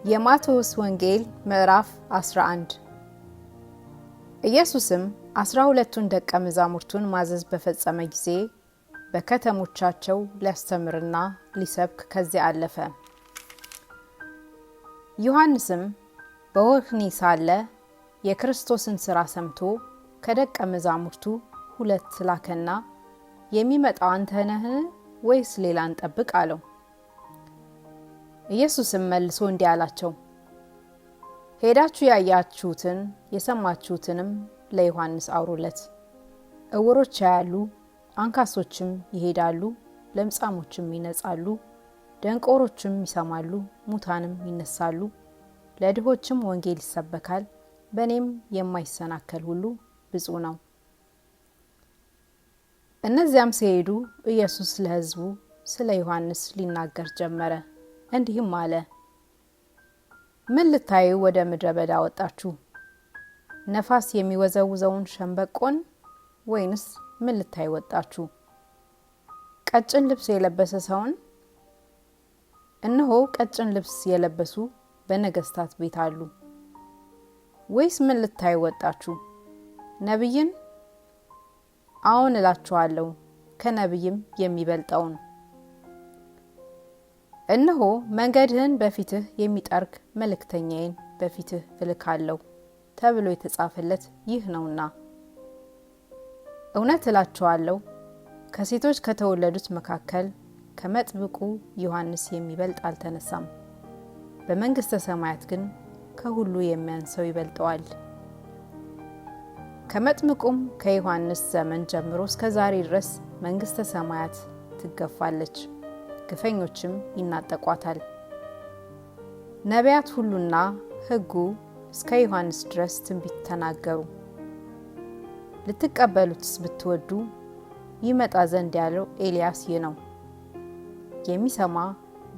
የማቴዎስ ወንጌል ምዕራፍ 11። ኢየሱስም 12ቱን ደቀ መዛሙርቱን ማዘዝ በፈጸመ ጊዜ በከተሞቻቸው ሊያስተምርና ሊሰብክ ከዚያ አለፈ። ዮሐንስም በወህኒ ሳለ የክርስቶስን ሥራ ሰምቶ ከደቀ መዛሙርቱ ሁለት ላከና የሚመጣው አንተ ነህን ወይስ ሌላ እንጠብቅ አለው። ኢየሱስም መልሶ እንዲህ አላቸው፣ ሄዳችሁ ያያችሁትን የሰማችሁትንም ለዮሐንስ አውሩለት። እውሮች ያያሉ፣ አንካሶችም ይሄዳሉ፣ ለምጻሞችም ይነጻሉ፣ ደንቆሮችም ይሰማሉ፣ ሙታንም ይነሳሉ፣ ለድሆችም ወንጌል ይሰበካል። በእኔም የማይሰናከል ሁሉ ብፁዕ ነው። እነዚያም ሲሄዱ ኢየሱስ ለሕዝቡ ስለ ዮሐንስ ሊናገር ጀመረ። እንዲህም አለ፣ ምን ልታዩ ወደ ምድረ በዳ ወጣችሁ? ነፋስ የሚወዘውዘውን ሸምበቆን? ወይንስ ምን ልታዩ ወጣችሁ? ቀጭን ልብስ የለበሰ ሰውን? እነሆ ቀጭን ልብስ የለበሱ በነገስታት ቤት አሉ። ወይስ ምን ልታዩ ወጣችሁ? ነቢይን? አዎን እላችኋለሁ፣ ከነቢይም የሚበልጠውን። እነሆ መንገድህን በፊትህ የሚጠርግ መልእክተኛዬን በፊትህ እልካለሁ ተብሎ የተጻፈለት ይህ ነውና። እውነት እላችኋለሁ ከሴቶች ከተወለዱት መካከል ከመጥምቁ ዮሐንስ የሚበልጥ አልተነሳም። በመንግስተ ሰማያት ግን ከሁሉ የሚያንሰው ይበልጠዋል። ከመጥምቁም ከዮሐንስ ዘመን ጀምሮ እስከ ዛሬ ድረስ መንግስተ ሰማያት ትገፋለች፣ ግፈኞችም ይናጠቋታል። ነቢያት ሁሉና ሕጉ እስከ ዮሐንስ ድረስ ትንቢት ተናገሩ። ልትቀበሉትስ ብትወዱ ይመጣ ዘንድ ያለው ኤልያስ ይህ ነው። የሚሰማ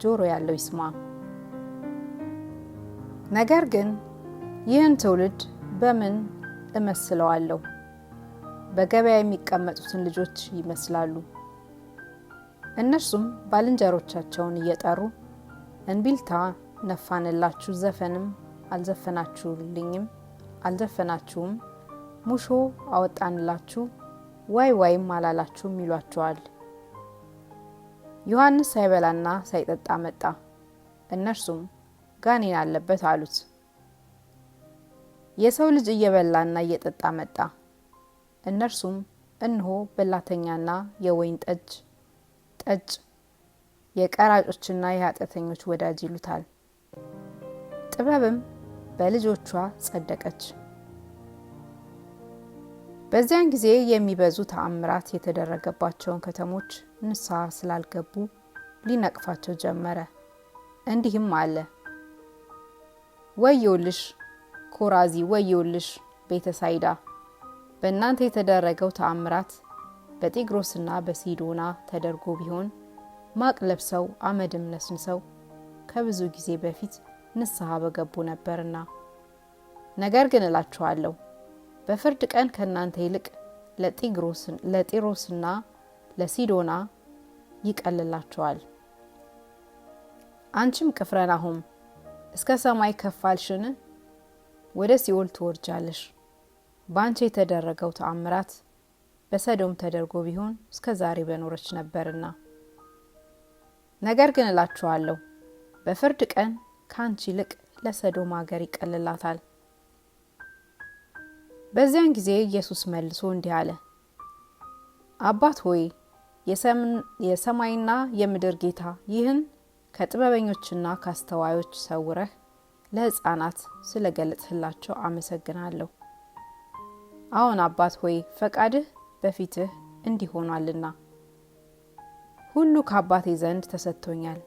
ጆሮ ያለው ይስማ። ነገር ግን ይህን ትውልድ በምን እመስለዋለሁ? በገበያ የሚቀመጡትን ልጆች ይመስላሉ። እነርሱም ባልንጀሮቻቸውን እየጠሩ እንቢልታ ነፋንላችሁ፣ ዘፈንም አልዘፈናችሁልኝም አልዘፈናችሁም፣ ሙሾ አወጣንላችሁ፣ ዋይ ዋይም አላላችሁም ይሏቸዋል። ዮሐንስ ሳይበላና ሳይጠጣ መጣ፣ እነርሱም ጋኔን አለበት አሉት። የሰው ልጅ እየበላና እየጠጣ መጣ፣ እነርሱም እነሆ በላተኛና የወይን ጠጅ ጠጭ፣ የቀራጮችና የኃጢአተኞች ወዳጅ ይሉታል። ጥበብም በልጆቿ ጸደቀች። በዚያን ጊዜ የሚበዙ ተአምራት የተደረገባቸውን ከተሞች ንስሐ ስላልገቡ ሊነቅፋቸው ጀመረ። እንዲህም አለ፣ ወዮልሽ ኮራዚ፣ ወዮልሽ ቤተሳይዳ! በእናንተ የተደረገው ተአምራት በጤግሮስና በሲዶና ተደርጎ ቢሆን ማቅ ለብሰው አመድም ነስንሰው ከብዙ ጊዜ በፊት ንስሐ በገቡ ነበርና። ነገር ግን እላችኋለሁ በፍርድ ቀን ከእናንተ ይልቅ ለጢሮስና ለሲዶና ይቀልላቸዋል። አንቺም ቅፍርናሆም እስከ ሰማይ ከፍ አልሽን? ወደ ሲኦል ትወርጃለሽ። በአንቺ የተደረገው ተአምራት በሰዶም ተደርጎ ቢሆን እስከ ዛሬ በኖረች ነበርና። ነገር ግን እላችኋለሁ በፍርድ ቀን ከአንቺ ይልቅ ለሰዶም አገር ይቀልላታል። በዚያን ጊዜ ኢየሱስ መልሶ እንዲህ አለ፣ አባት ሆይ የሰማይና የምድር ጌታ ይህን ከጥበበኞችና ከአስተዋዮች ሰውረህ ለሕፃናት ስለገለጥህላቸው አመሰግናለሁ። አዎን አባት ሆይ ፈቃድህ በፊትህ እንዲህ ሆኗልና። ሁሉ ከአባቴ ዘንድ ተሰጥቶኛል።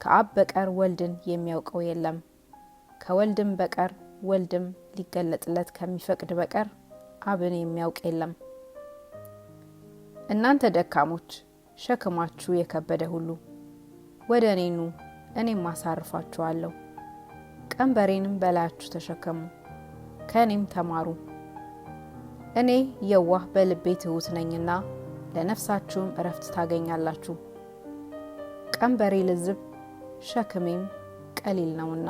ከአብ በቀር ወልድን የሚያውቀው የለም፣ ከወልድም በቀር ወልድም ሊገለጥለት ከሚፈቅድ በቀር አብን የሚያውቅ የለም። እናንተ ደካሞች፣ ሸክማችሁ የከበደ ሁሉ ወደ እኔ ኑ፣ እኔም አሳርፋችኋለሁ። ቀንበሬንም በላያችሁ ተሸከሙ፣ ከእኔም ተማሩ፣ እኔ የዋህ በልቤ ትሁት ነኝና ለነፍሳችሁም እረፍት ታገኛላችሁ። ቀንበሬ ልዝብ ሸክሜም ቀሊል ነውና።